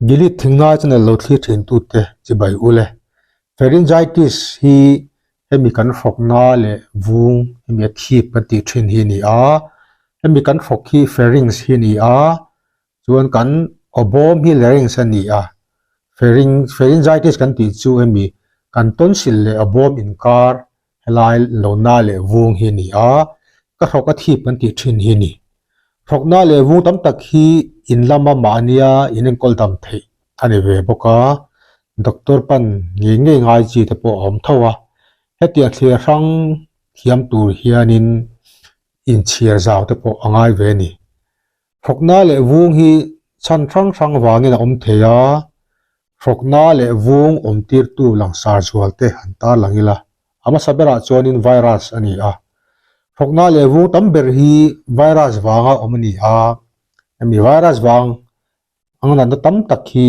Gilead thingngai channel lo thlir thin tute chibai ule. Pharyngitis hi hemi kan hrawkna leh vung hemi a thip kan tih thin hi a ni a, hemi kan hrawk hi pharynx hi a ni a, chuan kan awbawm hi larynx a ni a. Pharyngitis kan tih chu hemi kan tonsil leh awbawm inkar Helai lona leh vung hi a ni a, ka hrawk a thip kan tih thin hi a ni. Hrawkna leh vung tam tak hi in lama mahnia in enkawl dam theih a ni ve bawk a, doctor pan ngei ngei ngai chi te pawh a awm tho a. Hetiang thlir hrang thiam tur hianin inchhiar zau te pawh a ngai ve a ni. Hrawkna leh vung hi chhan hrang hrang vangin a awm thei a, Hrawkna leh vung awmtirtu langsar zual te han tarlang ila, a hmasa berah chuanin virus a ni a. Hrawkna leh vung tam ber hi virus vanga awm a ni a, hemi virus vang ang natna tam tak hi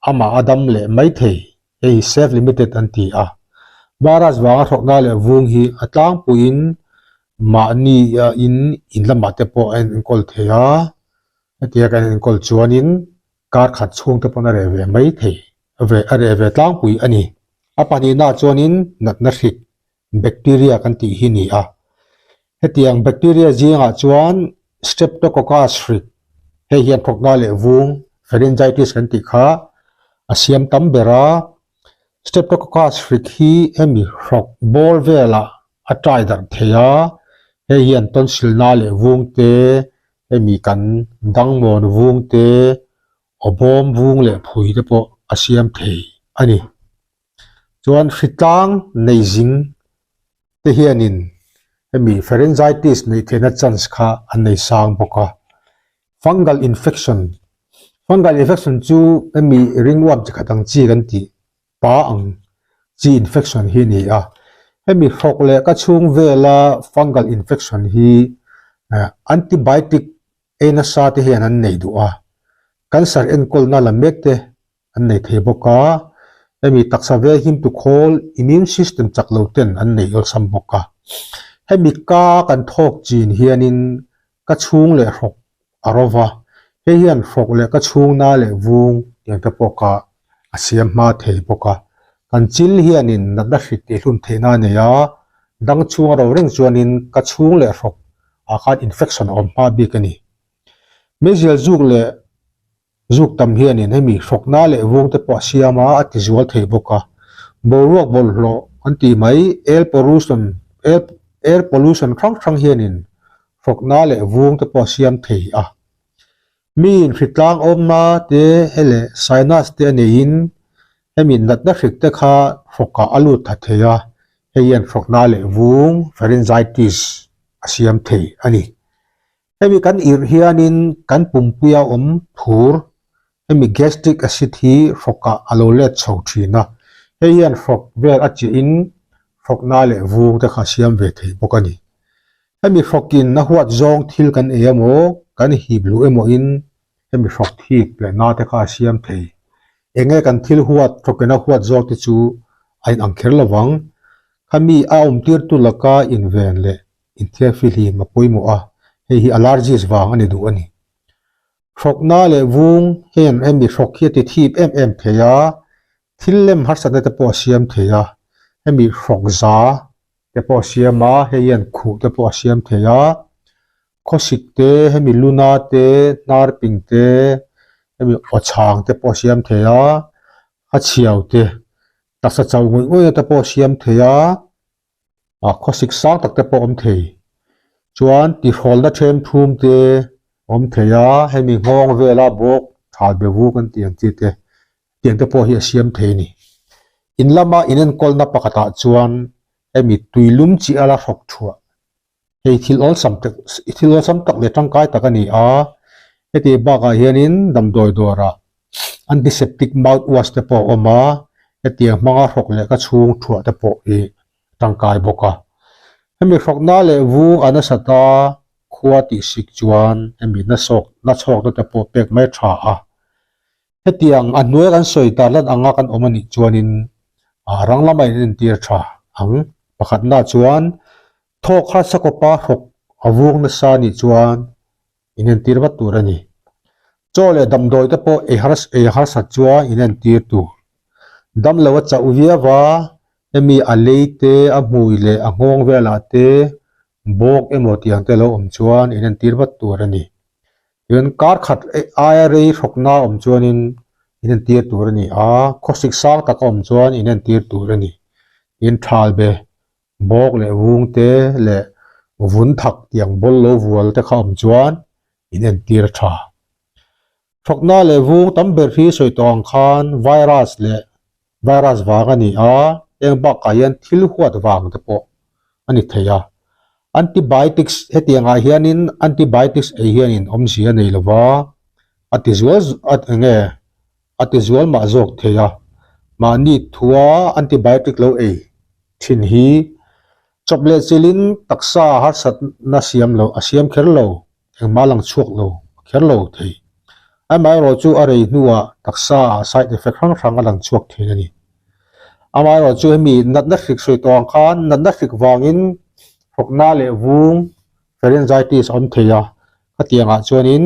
amah a dam leh mai thei, hei hi self limited an ti a. Virus vanga hrawkna leh vung hi a tlangpuiin mahni in in lamah te pawh a enkawl thei a, hetiang kan enkawl chuanin Kar khat chhung te pawn a reh ve mai thei ve a reh ve tlangpui a ni. A pahnihna chuanin natna hrik, bacteria kan tih hi ni a. Hetiang bacteria zingah chuan Streptococcus hrik, hei hian thawkna leh vung, pharyngitis kan tih kha a siam tam ber a. Streptococcus hrik hi hemi hrawk bawr velah a tai darh thei a, hei hian tonsilna leh vung te, hemi kan dangmawn vung te, awbawm vung leh phui te pawh a siam thei a ni. Chuan hritlang nei zing te hianin hemi pharyngitis neih theihna chance kha an nei sang bawk a. Fungal infection, Fungal infection chu hemi ringworm chi khat ang chi kan tih pa ang chi infection hi a ni a. Hemi hrawk leh ka chhung vela fungal infection hi antibiotic ei nasa te hian an nei duh a, cancer enkawlna la mek te an nei thei bawk a, hemi taksa vel him tu khawl immune system chak lo ten an nei awlsam bawk a. Hemi ka kan thawk chin hianin ka chhung leh hrawk a ro va, hei hian hrawk leh ka chhung na leh vung tiang te pawh kha a siam hma thei bawk a. Kan chil hianin natna hrik tihhlum theihna a nei a, dang chhung a ro reng chuanin ka chhung leh hrawk ah khan infection a awm hma bik a ni. Meizial zuk leh Zuk tam hianin hemi hrawkna leh vung te pawh a siam a, a ti zual thei bawk a. Boruak bawlhhlawh an tih mai, air pollution, air pollution hrang hrang hianin hrawkna leh vung te pawh a siam thei a. Miin hritlang awmna te he leh sinus te a neiin hemi natna hrik te kha hrawkah a lut tha thei a, hei hian hrawkna leh vung, pharyngitis, a siam thei a ni. Hemi kan irh hianin kan pumpuia awm thur, hemi gastric acid hi hrawkah a lo let chho thin a, hei hian hrawk vel a chiahin hrawkna leh vung te kha a siam ve thei bawk a ni. Hemi hrawkin a huat zawng thil kan ei emaw, kan hip luh emawin hemi hrawk thip leh na te kha a siam thei. Enge kan thil huat, hrawkin a huat zawng te chu a inang kher lovang. Khami a awmtirtu laka inven leh Inthiarfihlim a pawimawh a, hei hi allergies vang a ni duh a ni. Hrawkna leh vung hian hemi hrawk hi a ti thip em em thei a, thil lem harsatna te pawh a siam thei a, hemi hrawk za te pawh a siam a, hei hian khuh te pawh a siam thei a, khawsik te, hemi luna te, hnar ping te, hemi awchhang te pawh a siam thei a, a chhiau te, taksa chau ngawih ngawihna te pawh a siam thei a. A khawsik sang tak te pawh awm thei. Chuan tihrawlna then thum te awm thei a, hemi nghawng vela bawk thal be vuk an tih ang chi te, tiang te pawh hi a siam thei a ni. In lama in enkawlna pakhatah chuan hemi tuilum chi a la hrawk thuah. Hei thil awlsam tak thil awlsam tak leh tangkai tak a ni a, heti bakah hianin damdawi dawrah antiseptic mouthwash te pawh a awm a, hetiang hmanga hrawk leh ka chhung thuah te pawh hi tangkai bawk a. Hemi hrawkna leh vung a nasat a, khua tih sik chuan hemi nasawk nachhawkna te pawh pek mai tha a. Hetiang a hnuai kan sawi tar lan anga kan awm a nih chuanin rang lama in entir tha ang. Pakhatna chuan thawk harsa kawpa hrawk a vung nasa a nih chuan in entir vat tur a ni. Chaw leh damdawi te pawh ei har ei harsat chuan inentir tur. Damlo a chauh viau a, hemi a lei te, a hmui leh a nghawng velah te bawk emaw tih ang te lo awm chuan inentir vat tur a ni. Tin, kar khat aia rei hrawkna awm chuanin inentir tur a ni a, khawsik sang tak a awm chuan inentir tur a ni. Tin, thal be bawk leh vung te leh vun thak tiang bawl lo vual te kha awm chuan inentir a tha. Hrawkna leh vung tam ber hi sawi tawh ang khan virus leh virus vang a ni a, eng bakah hian thil huat vang te pawh a ni thei a. Antibiotics hetiang ah hianin antibiotics ei hianin awmzia a nei lo va, a ti zual eng nge a ti zual mah zawk thei a. Mahni thua antibiotic lo ei thin hi chawp leh chilhin taksa harsatna siam lo a siam kher lo. Engmah lang chhuak lo kher lo thei. Amaherawh chu a rei hnuah taksa ah side effect hrang hrang a lang chhuak thin a ni. Amaherawh chu hemi natna hrik sawi tawh ang khan natna hrik vangin hrawkna leh vung pharyngitis a awm thei a, khatiang ah chuanin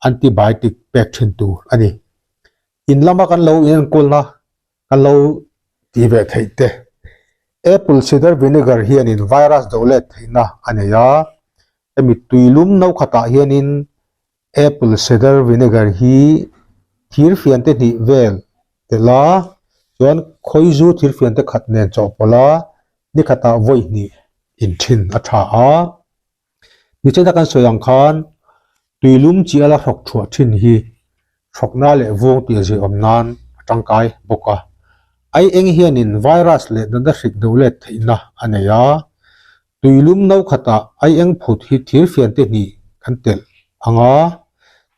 antibiotic pek thin tur a ni. In lama kan lo inenkawlna Kan lo ti ve theih te. Apple cider vinegar hianin virus do let theihna a nei a, hemi tuilum no khatah hianin apple cider vinegar hi thirfian te hnih vel telh a, chuan khawizu thirfian te khat nen chawhpawlh a, ni khatah vawi hnih inthin a tha a. Nichina kan sawi ang khan tuilum chi ala hrawk thuah thin hi hrawkna leh vung tih zir awm nan a tangkai bawk a. Ai eng hianin virus leh natna hrik do let theihna a nei a, tuilum no khatah ai eng phut hi thirfian te hnih kan telh ang a,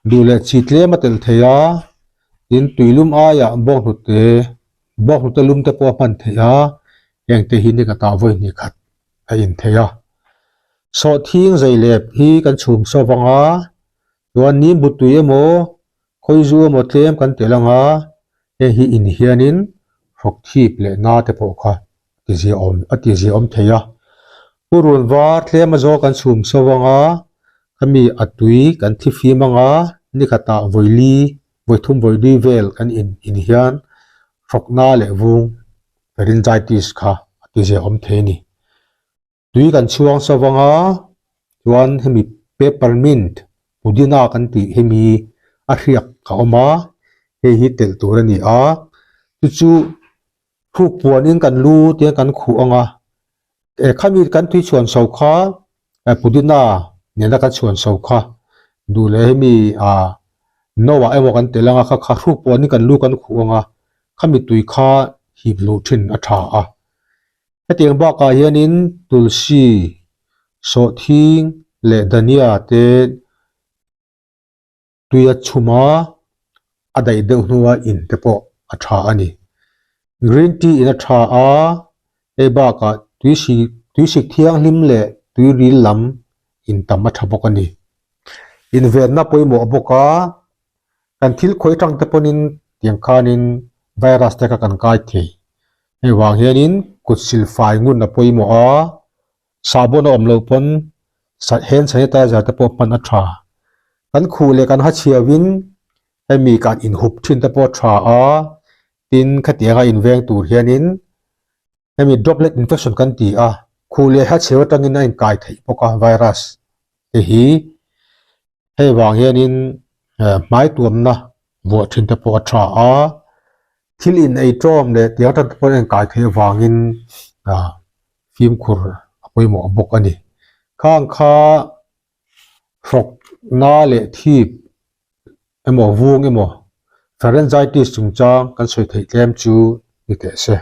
duh leh chi tlem a telh thei a, tin tuilum aiah bawnghnute bawnghnute lum te pawh a hman theih a, hengte hi ni khatah vawi hnih khat a in thei a. Sawhthing zei lep hi kan chhum sawp ang a, chuan nimbu tui emaw khawizu emaw tlem kan telh ang a, heng hi in hianin hrawk thip leh na te pawh kha ti zia awm a ti zia awm thei a. Purun var tlem a zawl kan chhum sawp ang a, khami a tui kan thi fim ang a, ni khatah vawili vawi thum vawi li vel kan in in hian hrawk na leh vung pharyngitis kha a ti zia awm thei a ni. Tui kan chhuang sa vang a, chuan hemi peppermint pudina kan tih hemi a hriak a awm a, hei hi telh tur a ni a, chu chu hruk puanin kan lu tiang kan khuh ang a, eh khami kan tui chhuan so kha eh pudina nena kan chhuan so kha duh leh hemi ah no ah emaw kan telh ang a kha kha hruk puanin kan lu kan khuh ang a, khami tui kha hip luh thin a tha a. Hetiang bakah hianin tulsi, sawhthing leh dhania te tuia chhuma a daih deuh hnua in te pawh a tha a ni. Green tea in a tha a, hei bakah tuisik tuisik thianghlim leh tuiril lam in tam a tha bawk a ni. Invenna pawimawh bawk a, kan thil khawi atang te pawhin tiang khanin virus te kha kan kai thei. Hei vang hianin kut silfai ngun a pawimawh a, sahbawn a awm loh pawn hand sanitizer te pawh hman a tha. Kan khuh leh kan ha chhiauhin hemi kan inhup thin te pawh a tha a, tin khatianga inveng tur hianin hemi droplet infection kan ti a, khuh leh ha chhiau atangin a inkai theih bawk a virus te hi. Hei vang hianin hmai tuamna vuah thin te pawh a tha a, thil in ei tawm leh tiang tan te pawh a inkai theih avangin fimkhur a pawimawh bawk a ni. Khang kha hrawk na leh thip emaw vung emaw pharyngitis chungchang kan sawi theih tlem chu ni teh se.